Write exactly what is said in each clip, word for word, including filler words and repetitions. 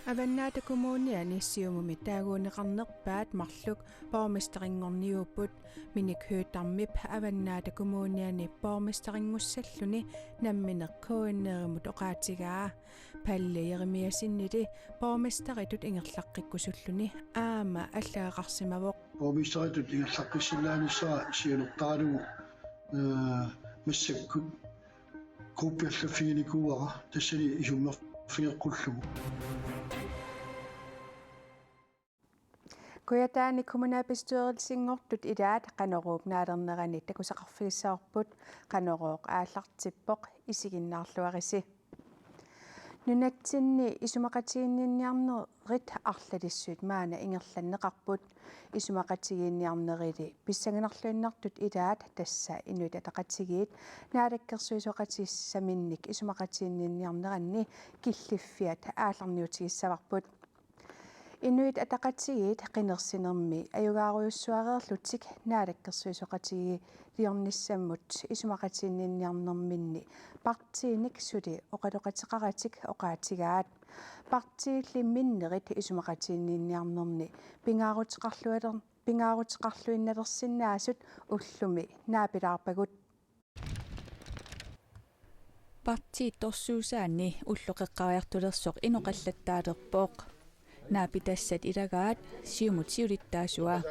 Avannaata Kommuniani Siumumi taaguunneqarnerpaat marluk borgmesterinngorniuupput. Minik Høegh-Damip Avannaata Kommuniani borgmesterinngussallugu nammineq K N R-imut oqaatigaa. Palle Jeremiassenili borgmesteritut ingerlaqqikkusulluni aamma allagaqarsimavoq. Borgmesteritut ingerlaqqissinnaanissara siunertaralugu, eh, massakkut gruppi allaffiginikuuara tassani isummerfigeqqullugu. Kujataani kommunalbestyrelsinngortut ilaat Qanoruup naalernerani takusaqarfigissavarput. Qanorooq aallartippoq, isiginnaarluarisi. Nunatsinni isumaqatiginninniarnerit arlalissuit maanna ingerlanneqarput. Isumaqatigiinniarnerili pissanganarluinnartut ilaat, tassa Inuit Ataqatigiit naalakkersuisooqatigiissaminnik isumaqatiginninniarneranni killiffiat aallarniutigissavarput. Inuit Ataqatigiit qinersinermi ajugaarujussuareerlutik naalakkersuisooqatigiiliornissamut isumaqatiginninniarnerminni partiinik suli oqaloqateqaratik oqaatigaat. Partiilli minnerit isumaqatiginninniarnerni pingaaruteqarlualer-, pingaaruteqarluinnalersinnaasut ullumi naapilaarpagut. Partiit torsuusaanni ulloqeqqariartulersoq inoqallattaalerpoq. Naapitassat ilagaat Siumut siulittaasua.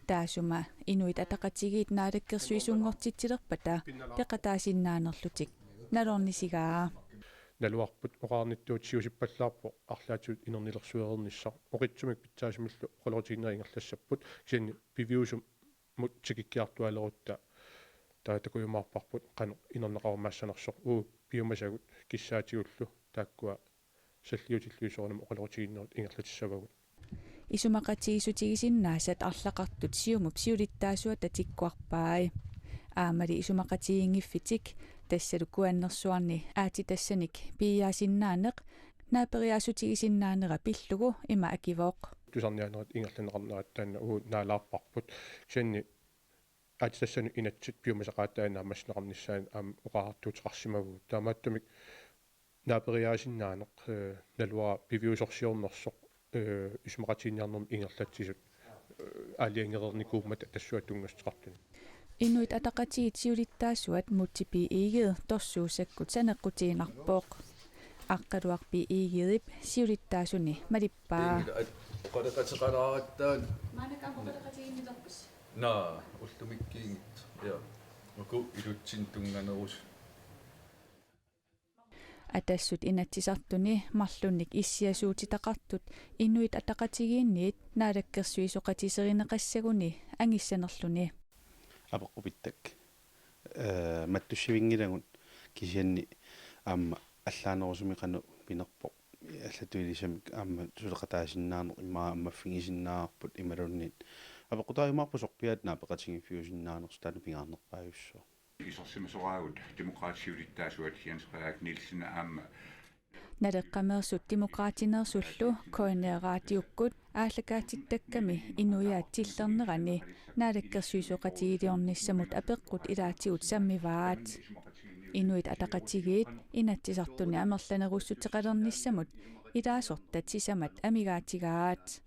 Taassuma Inuit Ataqatigiit naalakkersuisunngortitsilerpata peqataasinnaanerlutik nalornisigaa. Naluarput oqarnittuut siusippallaarpoq arlaatigut inernilersuereernissaq. Oqitsumik pitsaasumillu oqaloqatigiinnerit ingerlassapput. Kisianni piviusumut tikikkiartuaalerutta taava takujumaarparput qanoq inerneqarumaassanersoq, uagut piumasagut kissaatigullu taakkua salliutillugit soorunami oqaloqatigiinnerit ingerlatissavagut. Isumaqatigiissutigisinnaasat arlaqartut Siumup siulittaasuata tikkuarpai. Aammali isumaqatigiinngiffitik, tassalu Kuannersuarni aatsitassanik piiaasinnaaneq naaperiaassutigisinnaanera pillugu ima akivoq. Tusarniaanerit ingerlanneqarnerat taanna uagut naalaarparput. Kisianni aatsitassanut inatsit piumasaqaataat naammassineqarnissaat aamma oqariartuuteqarsimavagut. Taamaattumik naaperiaasinnaaneq, eh, naluara piviusorsiornersoq, eh, isumaqatiginninniarnermut ingerlatsisut, eh, aalajangereernikuummata tassunga tunngassuteqartunik. Inuit Ataqatigiit siulittaasuat Múte B. Egede torsuusakkut saneqqutiinnarpoq. Aqqaluaq B. Egedep siulittaasuni malippaa. Oqaloqateqalaaratta. Maannakkut aamma oqaloqatigiinnilerpusi? Naa, ullumikkiinngitsoq. Ja. Uku ilutsinni tunnganerusut. Atassut Inatsisartuni marlunnik issiasuutitaqartut Inuit Ataqatigiinniit naalakkersuisooqatigiserineqassaguni angissanerluni. Apeqqupittak. Eh, mattussivinngilagut, kisianni aamma allaanerusumik qanoq pinerpoq. Allatut ilisamik aamma suleqataasinnaaneq immaqa aamma ammaffigisinnaavarput imaluunniit. Apeqqutaajumaarpoq sorpiaat naapeqatigiiffiusinnaanersoq, taanna pingaarnerpaajussuaq. Isersimasoraagut Demokraatit siulittaasuat Jens Frederik Nielsen aamma Naleqqameersut Demokraatineersullu K N R-iukkut aallakaatittakkami inuiaat tillernerani naalakkersuisooqatigiiliornissamut apeqqut ilaatigut sammivaat. Inuit Ataqatigiit Inatsisartuni amerlanerussuteqalernissamut ilaasortat sisamat amigaatigaat.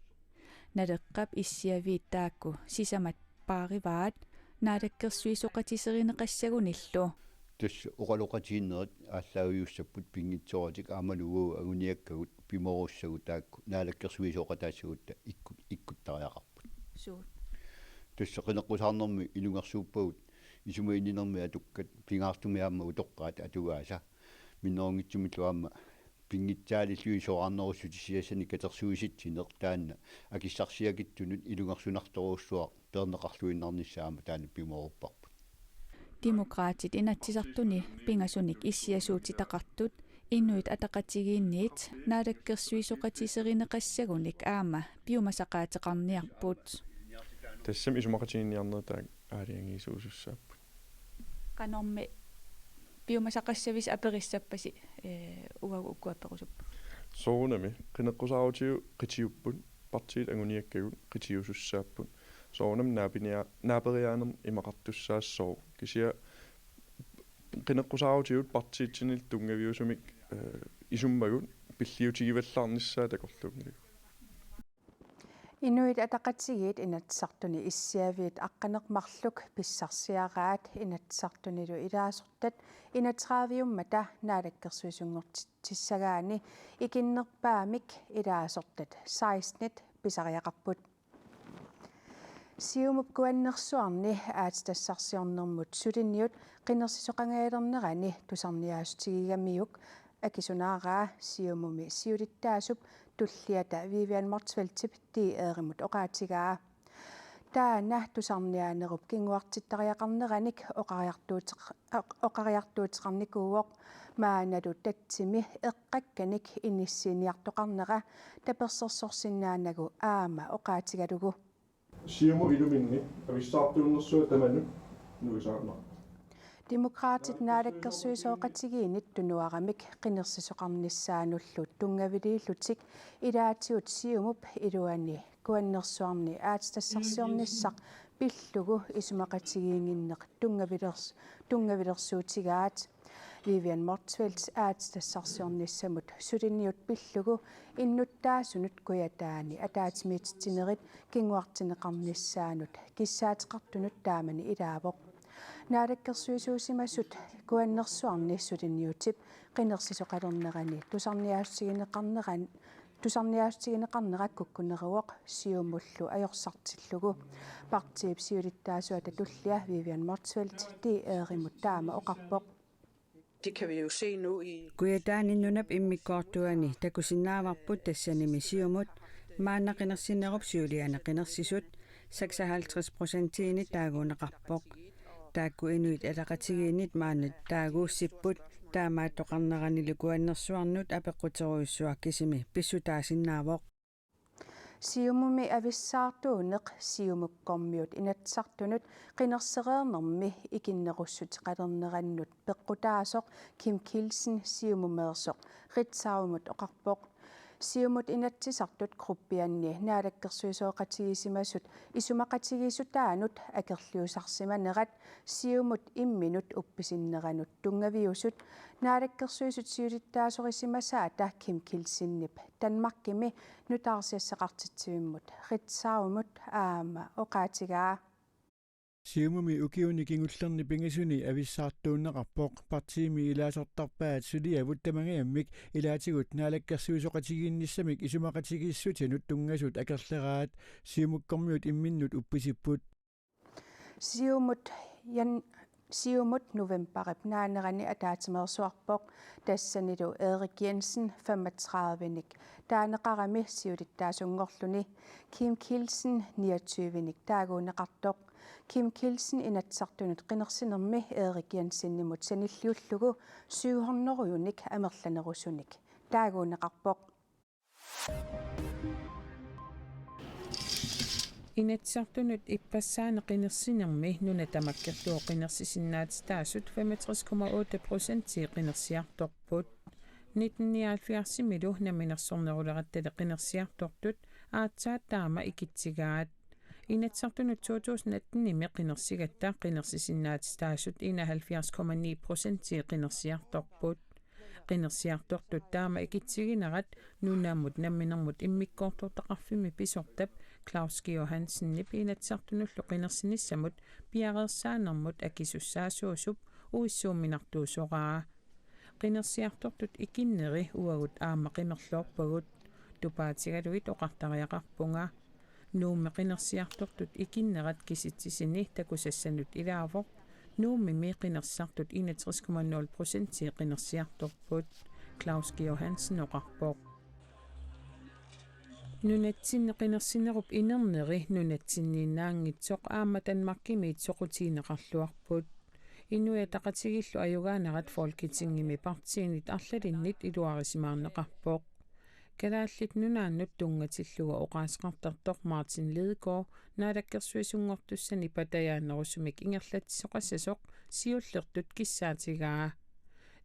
Naleqqap issiaviit taakku sisamat paarivaat naalakkersuisooqatigiserineqassagunillu. Tassa oqaloqatigiinnerit aallaaviussapput pinngitsooratik, aammalu uagut anguniakkagut pimoorussagut taakku naalakkersuisooqataassagutta ikkut-, ikkuttariaqarput. Suut? Tassa qineqqusaarnermi ilungersuuppagut, isumaginninnermi atukkat, pingaartumik aamma utoqqaat atugaasa. Minnerunngitsumillu aamma pinngitsaalillugit soraarnerussutissassanik katersuisitsineq, taanna akissarsiakitsunut ilungersunartorujussuaq peerneqarluinnarnissaa aamma taanna pimoorupparput. Demokraatit Inatsisartuni pingasunik issiasuutitaqartut Inuit Ataqatigiinniit naalakkersuisooqatigiserineqassagunik aamma piumasaqaateqarniarput. Tassami isumaqatiginninniarnerit taakku aalajangiisuusussaapput. Qanormi piumasaqassavisi aperissappasi, ee, uagut ukua aperusuppunga. Soorunami qineqqusaarutigut qitiupput, partiit anguniakkagut qitiusussaapput. Soorunami naapinia-, naaperiaanermut imaqartussaassooq. Kisianni qineqqusaarutigut partiitsinillu tunngaviusumik, ee, isummagut pilliutigivallaarnissaa takorluunngilagut. Inuit Ataqatigiit Inatsisartuni issiaviit aqqaneq-marluk pissarsiaraat Inatsisartunilu ilaasortat enogtredive-ummata naalakkersuisunngortitsissagaanni ikinnerpaamik ilaasortat seksten pisariaqarput. Siumup Kuannersuarni aatsitassarsiornermut suliniut qinersisoqangaalernerani tusarniaassutigigamiuk akisunaaraa Siumumi siulittaasup tulliata Vivian Motzfeldtip D R-imut oqaatigaa. Taanna tusarniaanerup kinguartittariaqarneranik oqariartuuteq-, oq-, oqariartuuteqarnikuuvoq, maannalu tatsimi eqqakkanik inissiiniartoqarnera tapersersorsinnaanagu aamma oqaatigalugu. Siumut iluminni avissaartuunnersuaq tamanut nuisaarnarpoq. Demokraatit naalakkersuisooqatigiinnit tunuaramik qinersisoqarnissaanullu tunngaviliillutik ilaatigut Siumup iluani Kuannersuarni aatsitassarsiornissaq pillugu isumaqatigiinnginneq tunngavilers-, tunngavilersuutigaat. Vivian Motzfeldt aatsitassarsiornissamut suliniut pillugu innuttaasunut Kujataani ataatsimiititsinerit kinguartinneqarnissaanut kissaateqartunut taamani ilaavoq. Naalakkersuisuusimasut Kuannersuarni suliniutip qinersisoqalernerani tusarniaassutigineqarneran-, tusarniaassutigineqarnera kukkuneruvoq Siumullu ajorsartillugu. Partiip siulittaasuata tullia Vivian Motzfeldt D R-imut taama oqarpoq. Det kan vi jo se nu i Kujataani nunap immikkoortuani takusinnaavarput, tassanimi Siumut, maanna qinersinerup siuliani qinersisut seksoghalvtreds procentiinit taaguunneqarpoq. Taakku Inuit Ataqatigiinnit maanna taaguussipput, taamaattoqarneranilu Kuannersuarnut apeqquterujussuaq kisimi pissutaasinnaavoq. Siumumi avissaartuuneq Siumukkormiut Inatsisartunut qinersereernermi ikinnerussuteqalernerannut peqqutaasoq Kim Kielsen Siumumeersoq Ritzaumut oqarpoq. Siumut Inatsisartut gruppianni naalakkersuisooqatigiissimasut isumaqatigiissutaanut akerliusarsimanerat Siumut imminut uppisinneranut tunngaviusut naalakkersuisut siulittaasorisimasaata Kim Kielsenip Danmarkimi nutaarsiassaqartitsivimmut Ritzaumut aamma oqaatigaa. Siumumi ukiuni kingullerni pingasuni avissaartuunneqarpoq. Partiimi ilaasortarpaat suliavut tamangajammik ilaatigut naalakkersuisooqatigiinnissamik isumaqatigiissutinut tunngasut akerleraat. Siumukkormiut imminnut uppisipput. Siumut jan-, Siumut novembarip naanerani ataatsimeersuarpoq, tassanilu Erik Jensen femogtredivenik taaneqarami siulittaasunngorluni, Kim Kielsen niogtyvenik taaguunneqartoq. Kim Kielsen Inatsisartunut qinersinermi Erik Jensenimut sanilliullugu syv hundrede-unik amerlanerusunik taaguunneqarpoq. Inatsisartunut ippassaaneq qinersinermi nuna tamakkerlugu qinersisinnaatitaasut femogtres komma otte procentii qinersiartorput. Nitten nioghalvfjerdsimilu namminersornerulerattali qinersiartortut aatsaat taama ikitsigaat. Inatsisartunut to tusind atten-imi qinersigatta qinersisinnaatitaasut enoghalvfjerds komma ni procentii qinersiartorput. Qinersiartortut taama ikitsiginerat nunamut namminermut immikkoortortaqarfimmi pisortap Claus Georg Hansenip Inatsisartunullu qinersinissamut piareersaanermut akisussaasuusup uissuumminartuusoraa. Qinersiartortut ikinneri uagut aamma qimerloorpagut, tupaatigalugit oqartariaqarpunga. Nuummi qinersiartortut ikinnerat kisitsisini takusassanut ilaavoq. Nuummimi qinersisartut enogtres komma nul procentii qinersiartorput, Claus Georg Hansen oqarpoq. Nunatsinni qinersinerup inerneri nunatsinniinnaanngitsoq aamma Danmarkimiit soqutigineqarluarput. Inuit Ataqatigiillu ajugaanerat Folketingimi partiinit arlalinnit iluarisimaarneqarpoq. Kalaallit Nunaannut tunngatillugu oqaaseqartartoq Martin Lidegaard naalakkersuisunngortussani patajaanerusumik ingerlatsisoqassasoq siullertut kissaatigaa.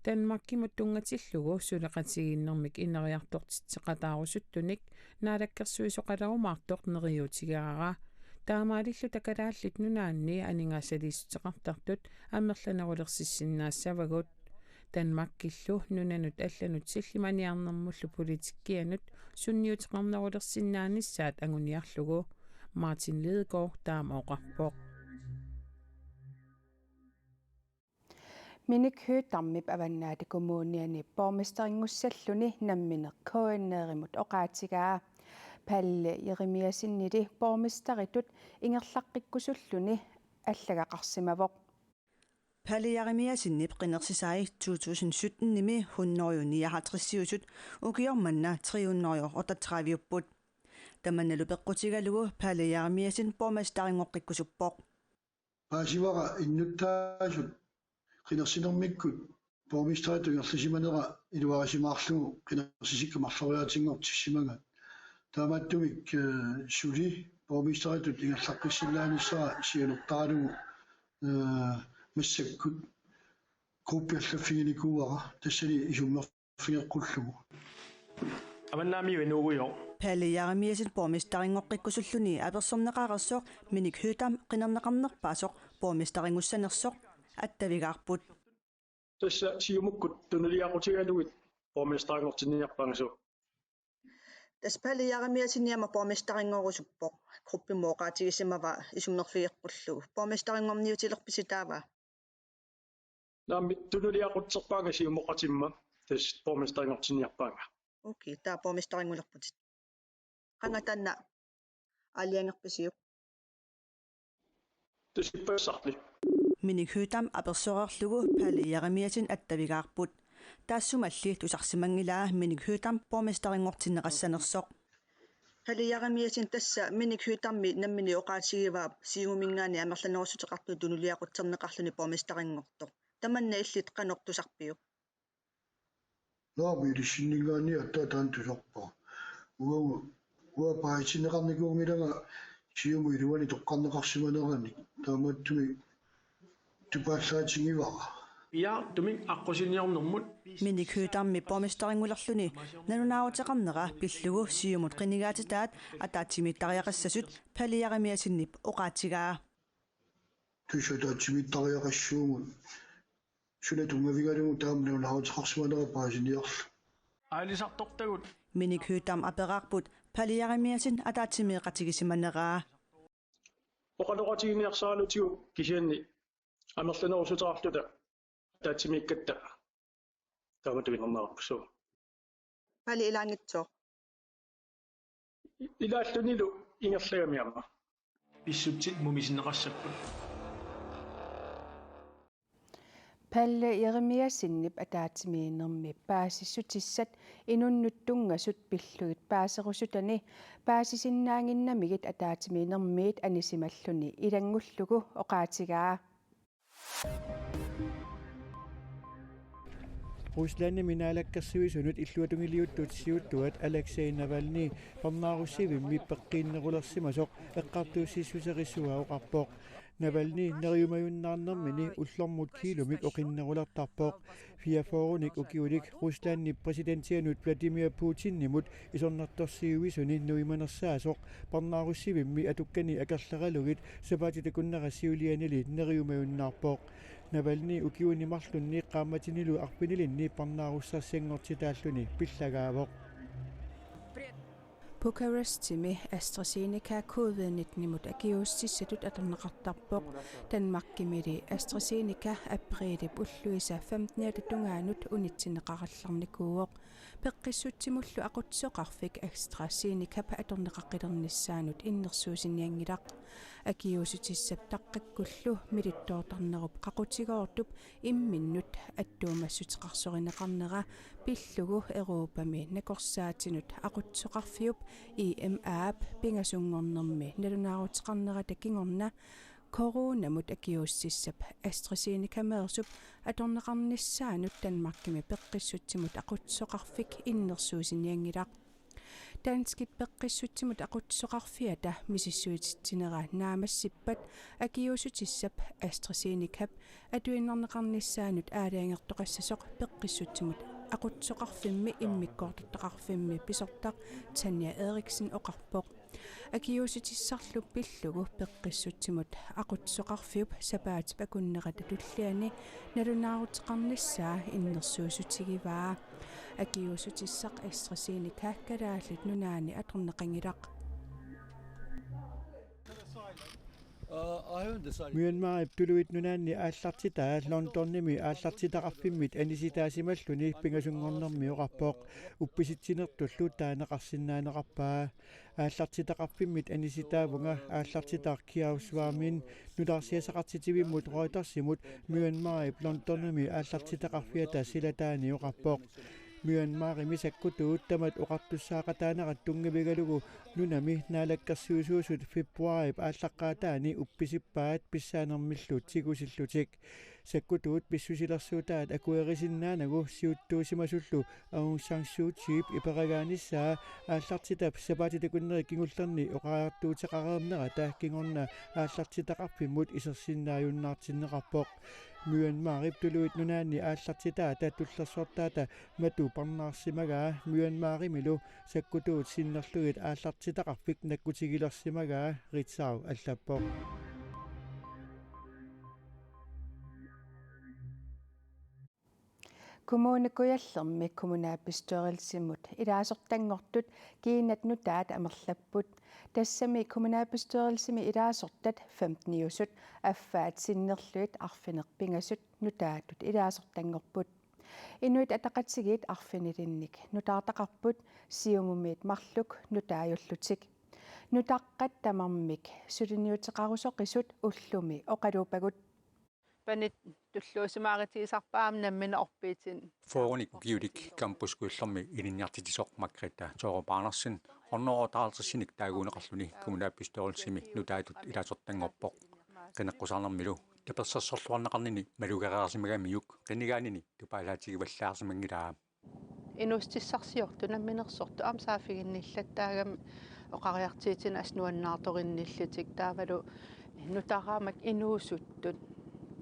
Danmarkimut tunngatillugu suleqatigiinnermik ineriartortitseqataarusuttunik naalakkersuisoqalerumaartoq neriuutigaara. Taamaalilluta Kalaallit Nunaanni aningaasaliissuteqartartut amerlanerulersisinnaassavagut. Danmarkillu nunanut allanut sillimaniarnermullu politikkianut sunniuteqarnerulersinnaanissaat anguniarlugu. Martin Lidegaard taama oqarpoq. Minik Høegh-Damip Avannaata Kommuniani borgmesterinngussallugu nammineq K N R-imut oqaatigaa. Palle Jeremiassenili borgmesteritut ingerlaqqikkusulluni allagaqarsimavoq. Palle Jeremiassenip qinersisai to tusind sytten-imi hundrede nioghalvtreds-iusut ukioq manna tre hundrede otteogtredive-upput. Tamannalu peqqutigalugu Palle Jeremiassen borgmesteringoqqikkusuppoq. Paasivara innuttaasut qinersinermikkut borgmesteritut ingerlasimanera iluarisimaarlugu qinersisikka marloriaatinngortissimanga. Taamaattumik, eh, suli borgmesteritut ingerlaqqissinnaanissara siunertaralugu, eh, massakkut gruppi allaffiginikuuara tassani isummerfigeqqullugu. Avannaamiut inuugujoq. Palle Jeremiassen borgmesteringoqqikkusulluni apersorneqareersoq Minik Høegh-Dam qinerneqarnerpaasoq borgmesterinngussanersoq attavigaarput. Tassa Siumukkut tunuliaqutigalugit borgmesterinngortinniarpaanngisu. Tassa Palle Jeremiassenimmi borgmesterinngorusuppoq. Gruppimut oqaatigisimavaa isummerfigeqqullugu. Borgmesterinngorniutilerpisi taava? Naammi, tunuliaqutserpaanga Siumukatimma, tassa borgmesterinngortinniarpaanga. Okay, taava borgmesterinngulerputit. Qanga taanna aalajangerpisiuk? Tusippassarli. Minik Høegh-Dam apersoreerlugu Palle Jeremiassen attavigaarput. Taassumalli tusarsimanngilaa Minik Høegh-Dam borgmesterinngortinneqassanersoq. Palle Jeremiassen, tassa Minik Høegh-Dam nammineq oqaatigivaa Siumuminngaanniit amerlanerussuteqartunut tunuliaqutserneqarluni borgmesterinngortoq. Tamanna illit qanoq tusarpiuk? Naamik, ilissinninngaanniit aatsaat taanna tusarpara. Uanga, uanga paasitinneqarnikuunngilanga Siumup iluani toqqarneqarsimaneranik, taamaattumik tupaallaatigivara. Piaartumik aqqusiniornermut. Minik Høegh-Damip borgmesterinngulerluni nalunaaruteqarnera pillugu Siumut qinigaatitaat ataatsimiittariaqassasut Palle Jeremiassenip oqaatigaa. Tassa ataatsimiittariaqassuugut. Suna tunngavigalugu taama nalunaaruteqarsimanera paasiniarlugu. Aalisartortagut. Minik Høegh-Dam aperaarput Palle Jeremiassen ataatsimeeqatigisimaneraa. Oqaloqatigiinniarsaralutigu kisianni amerlanerussuteqarluta ataatsimiikkatta taamatut ingerlareerpugut. Palle ilaanngitsoq. Ilaallunilu ingerlagami aamma. Pissutsit mumisinneqassapput. Palle Jeremiassenip ataatsimiinnermi paasissutissat inunnut tunngasut pillugit paaserusuttani paasisinnaannginnamigit ataatsimiinnermiit anisimalluni ilanngullugu oqaatigaa. Ruslandimi naalakkersuisunut illuatungiliuttut siuttuat Alexei Navalny parnaarussivimmi peqqiinnerulersimasoq eqqartuussissuserissuaa oqarpoq. Navalny neriumajunnaarnermini ullormut kiilumik oqinnerulertarpoq. Fireogfyrrenik ukiulik Ruslandip præsidentianut Vladimir Putinimut isornartorsiuisuni nuimanersaasoq parnaarussivimmi atukkani akerleralugit sapaatip akunnera siulianili neriumajunnaarpoq. Navalny ukiuni marlunni qaammatinilu arfinilinni parnaarussarsinngortitaalluni pillagaavoq. Bukarestimi AstraZeneca covid nitten-imut akiuussutissatut atorneqartarpoq. Danmarkimili AstraZeneca apriilip ulluisa femteniata tungaanut unitsinneqarallarnikuuvoq. Peqqissutsimullu aqutsisoqarfik AstraZenecap atorneqaqqilernissaanut innersuussinianngilaq. Akiuussutissap taqqakkullu milittoortarnerup qaqutigoortup imminnut attuumassuteqarsorineqarnera pillugu Europami nakorsaatinut aqutsisoqarfiup E M A-p pingasunngornermi nalunaaruteqarnerata kingorna coronamut akiuussutissap AstraZenecameersup atorneqarnissaanut Danmarkimi peqqissutsimut aqutsisoqarfik innersuussinianngilaq. Danskit peqqissutsimut aqutsisoqarfiata misissuititsinera naammassippat akiuussutissap AstraZenecap atuinnarneqarnissaanut aalajangertoqassasoq peqqissutsimut aqutsisoqarfimmi immikkoortortaqarfimmi pisortaq Tanja Eriksen oqarpoq. Akiuussutissarlu pillugu peqqissutsimut aqutsisoqarfiup sapaatip akunnerata tulliani nalunaaruteqarnissaa innersuussutigivaa. Akiuussutissaq AstraZeneca Kalaallit Nunaanni atorneqanngilaq. Myanmarip tuluit nunaanni aallartitaa Londonimi aallartitaqarfimmit anisitaasimalluni pingasunngornermi oqarpoq, uppisitsinertullu taaneqarsinnaaneqarpaa. Aallartitaqarfimmit anisitaavunga aallartitaq Kiau Swamin nutaarsiassaqartitivimmut Reutersimut Myanmarip Londonimi aallartitaqarfiata silataani oqarpoq. Myanmarimi sakkutuut tamat oqartussaaqataanerat tunngavigalugu nunami naalakkersuisuusut februaarip aallaqqaataani uppisippaat pissaanermillu tigusillutik. Sakkutuut pissusilersuutaat akuerisinnaanagu siuttuusimasullu Aung San Suu Kyiip iperagaanissaa aallartitap sapaatip akunneri kingullerni oqariartuuteqareernerata kingorna aallartitaqarfimmut isersinnaajunnaartinneqarpoq. Myanmarip tuluit nunaanni aallartitaata tullersortaata matu parnaarsimagaa Myanmarimilu sakkutuut sinnerlugit aallartitaqarfik nakkutigilersimagaa, Ritzau allappoq. Kommune Kujallermi kommunalbestyrelsimut ilaasortanngortut kiinat nutaat amerlapput. Tassami kommunalbestyrelsimi ilaasortat femteniusut affaat sinnerlugit arfineq-pingasut nutaatut ilaasortanngorput. Inuit Ataqatigiit arfinilinnik nutaartaqarput, Siumumiit marluk nutaajullutik. Nutaqqat tamarmik suliniuteqarusoqisut ullumi oqaluuppagut. Panit tulluusimaaritigisarpaa aamma nammineq orpiitin. Fyrrenik ukiulik Campus Kujallermi ilinniartitsisoq Margrethe Thorup Andersen hundredeotteoghalvtredsini taaguuneqarluni kommunalbestyrelsimi nutaatut ilaasortanngorpoq. Qineqqusaarnermilu tapersersorluarneqarnini malugereersimagamiuk qinigaanini tupaallaatigivallaarsimanngilaa. Inuussutissarsiortut namminersortut aamma saaffiginnillattaagami oqariartuutinik assut nuannaartorinnillutik taavalu nutaramik inuusuttut.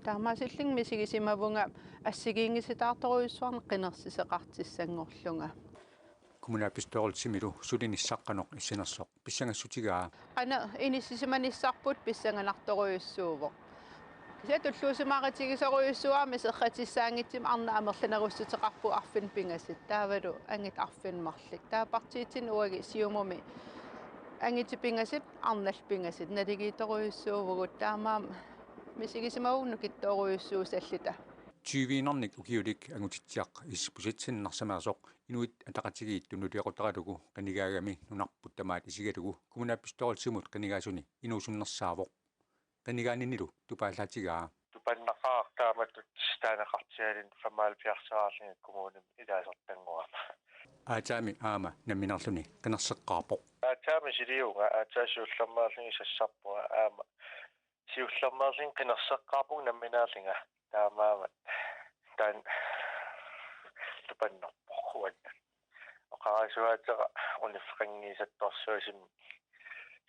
Taamaasillunga misigisimavunga assigiinngisitaartorujussuarnik qinersisoqartussanngorlunga. Kommunalbestyrelsimilu sulinissaq qanoq issinersoq pissagassutigaa. Qanoq inissisimanissarput pissanganartorujussuuvoq. Kisianni tulluusimaaritigisorujussuuvoq aamma iserratissaanngitsumik arnaq amerlanerussuteqarpoq arfineq-pingasut taavalu angut arfineq-marluk. Taava partiitsinni uagut Siumumi angutit pingasut arnallu pingasut naligiittorujussuuvugut, taamaammat misigisimavunga nukittoorujussuusalluta. Tyveinnarnik ukiulik Angutitsiaq Isbosethsen Narsameersoq Inuit Ataqatigiit tunuliaqutaralugu qinigaagami nunarput tamaat isigalugu kommunalbestyrelsimut qinigaasuni inuusunnersaavoq. Qinigaaninilu tupaallaatigaa. Tupannaqaaq taamatut taaneqartigaluni femoghalvfjerdseraarlunga kommunimi ilaasortanngorama. Aatsaammi aamma nammineerluni qinerseqqaarpoq. Aatsaammi siliuvunga, aatsaat siullermeerlunga sassarpunga aamma siullermeerlunga qinerseqqaarpunga nammineerlunga. Taamaammat taanna tupannerpoq uannut. Oqarasuaatera uniffeqanngiisattorsuusimmi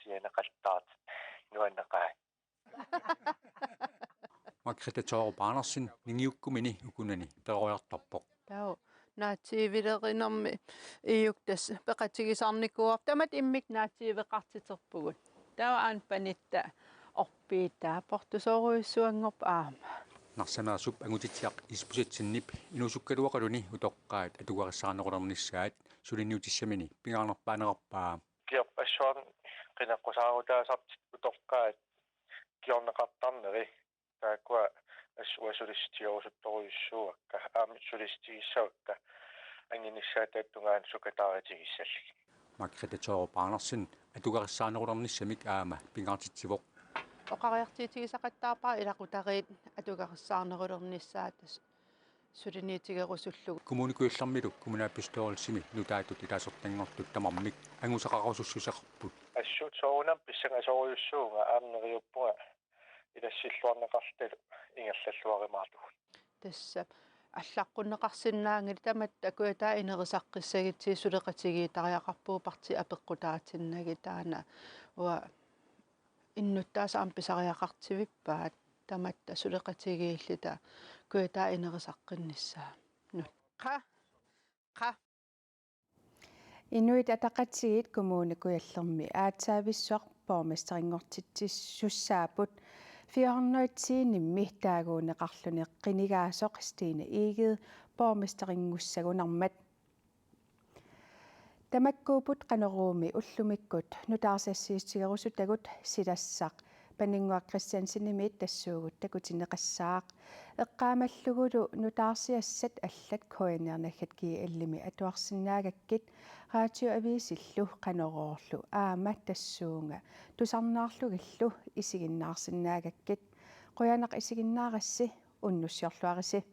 sianeqattaartut nuanneqaat. Margrethe Thorup Andersen ningiukkumini ukunani peroriartorpoq. Taava naatsiivilerinermi iuk tassa peqatigisarnikuuarput, tamatta immikkut naatsiiveqartiterpugut. Taava aamma panitta orpiitaa portusoorujussuanngorpoq aamma. Narsameersup Angutitsiaq Isbosethsenip inuusukkaluaqaluni utoqqaat atugarissaarnerulernissaat suliniutissamini pingaarnerpaanerarpaa. Kiorpassuarnik qineqqusaarutaasartut utoqqaat kiorneqartarneri. Taakkua assut uanga sulissutigorusuttorujussuuakka, aamma sulissutigissavakka, anginissaataata tungaanut sukataarutigissallugu. Margrethe Thorup Andersen atugarissaarnerulernissamik aamma pingaartitsivoq. Oqariartuutigisaqattaarpara ilaqutariit atugarissaarnerulernissaat tassa suliniutigerusullugu. Kommune Kujallermilu kommunalbestyrelsimi nutaatut ilaasortanngortut tamarmik angusaqararusussuseqarput. Assut soorunami pissangasorujussuuvunga aamma neriuppunga ilassilluarneqarluta ingerlalluarumaartugut. Tassa allaqqunneqarsinnaanngilaq tamatta Kujataa inerisaqqissagutsigu suleqatigiittariaqarpugut partiit apeqqutaatinnagit taanna uanga innuttaasut aamma pisariaqartivippaat tamatta suleqatigiilluta Kujataa inerisaqqinnissaanut. Qa. Qa. Inuit Ataqatigiit Kommune Kujallermi aatsaavissuaq borgmesterinngortitsisussaapput, fire hundrede og ti-nimmi taaguunneqarluni qinigaasoq Stine Egede borgmesterinngussagunarmat. Tamakkuupput Qanoruumi ullumikkut nutaarsiassiissutigerusutagut Silassaq Paninnguaq Kristiansenimit tassuugut takutinneqassaaq. Eqqaamallugulu nutaarsiassat allat K N R naggat G L-imi atuarsinnaagakkit Radioavisillu Qanoruullu aamma tassuuna tusarnaarlugillu isiginnaarsinnaagakkit. Qujanaq isiginnaarassi, unnussiorluarisi.